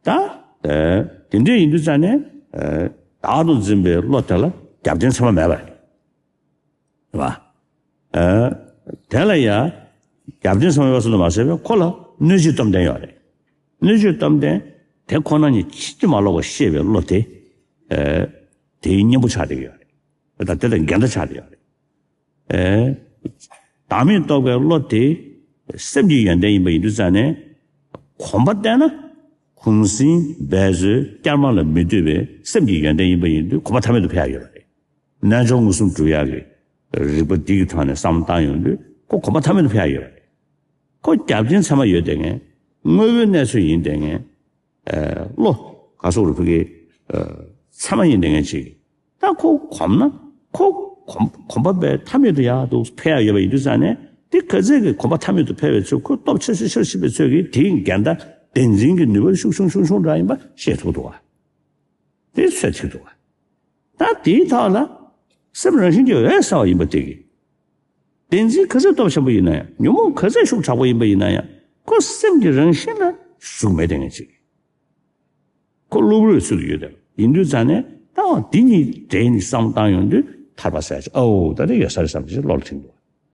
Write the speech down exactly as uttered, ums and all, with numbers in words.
ད་དེ་འདྲ་ཡིན་དུས་ཙང་ནས་བདག་ཏུ་འཛིན་པའི་བློ་དེ་ལ་རྒྱབ་རྟེན་ཚད་མ་མེད་པ་རེད། རེད་བ། དེ་ལ་ཡང་རྒྱབ་རྟེན་ཚད་མ་མེད་པ་ཙམ་དུ་མ་ཟད་པའི་ཁོ་ལ་སྣོད་བཅུད་སྟོབས་ལྡན་ཡོད་རེད། སྣོད་བཅུད་སྟོབས་ལྡན་དེ་ཁོ་ན་ཉིད་ཕྱིན་ཅི་མ་ལོག་པར་ཤེས་པའི་བློ་དེ། དེའི་གཉེན་པོ་ཆགས་བསྡད་ཡོད་རེད། ད་དེ་དང་འགལ་ཟླ་ཆགས་བསྡད་ཡོད་རེད། ཨེ། བདག་མེད་རྟོགས་པའི་བློ་དེ་སེམས་ཀྱི་ཡོན་ཏན་ཡིན་པ་ཡིན་དུས་ཙང་ནས། གོམས་པ་བསྟེན་ན་གུང་གསེང་འབད་རྩོལ་བསྐྱར་མ་ལ་མི་ལྟོས་པའི་སེམས་ཀྱི་ཡོན་ཏན་ཡིན་པ་ཡིན་དུས་གོམས་པ་མཐའ་མེད་དུ་འཕེལ་ཡག་ཡོད་པ་རེད། རྣལ་འབྱོར་མངོན་སུམ་སྒྲུབ་ཡག་གི་རིག་པ་འདི་གི་ཐོག་ནས་བསམ་བློ་བཏང་ཡོང་དུས་ཁོ་གོམས་པ་མཐའ་མེད་དུ་འཕེལ་ཡག་ཡོད་པ་རེད། ཁོ་རྒྱབ་རྟེན་ཚད་མ་ཡོད་བསྡད་མཁན། དངོས་པོའི་གནས་ཚུལ་ཡིན་བསྡད་མཁན། ཨ། བློ་ག་སོགས་རུ་ཕ་གི་ཨ། ཚད་མ་ཡིན་བསྡད་མཁན་ཅིག་ད་ཁོ་གོམས་ན་ཁོ་གོམས་གོམས་པ་པའི་མཐའ་མེད་དུ་ཡག་ཏུ་འཕེལ་ཡག་ཡོད་པ་ཡིན་དུས་ཙང་ནས། དེ་ག་ཚད་ཀྱི་གོམས་པ་མཐའ་མེད་དུ་འཕེལ་བའི་ཚོད། ཁོ་སྟོབས་ཆེ་ཆེ་ཆེར་ཕྱིན་པའི་ཚོད་ཀྱིས་དེའི་འགལ་ཟླ་བདེན་འཛིན་གྱི་ནུས་པ་ཤུགས་ཆུང་ཆུང་ཆུང་ཆུང་འདྲ་ཡིན་པ་ཤེས་ཐུབ་འདུག་བ། དེ་ཚོད་ཐིག་འདུག་བ། ད་དེའི་ཐོག་ལ་སེམས་རང་བཞིན་གྱིས་འོད་གསལ་བ་ཡིན་པ་དེ་གིས། བདེན་འཛིན་ག་ཚད་སྟོབས་ཆེན་པོ་ཡིན་ན་ཡང་། ཉོན་མོངས་ག་ཚད་ཤུགས་དྲག་པོ་ཡིན་པ་ཡིན་ན་ཡང་། ཁོ་སེམས་ཀྱི་རང་བཞིན་ལ་ཞུགས་མེད་བསྡད་མཁན་ཅིག་ཁོ་གློ་བུར་བའི་ཚུལ་དུ་ཡོད་དེ། ཡིན་དུས་ཙང་ནས་ད་འོ་འདི་གཉིས་འདྲེས་ནས་བསམ་བློ་བཏང་ཡོང་དུས་ཐར་པ་ཟེར་ཡག་ཅིག་ཨོ་ད་དེ་ཡོད་ས་རེད་བསམ་ཅིག་བློ་ལ་ཐིམ་འདུག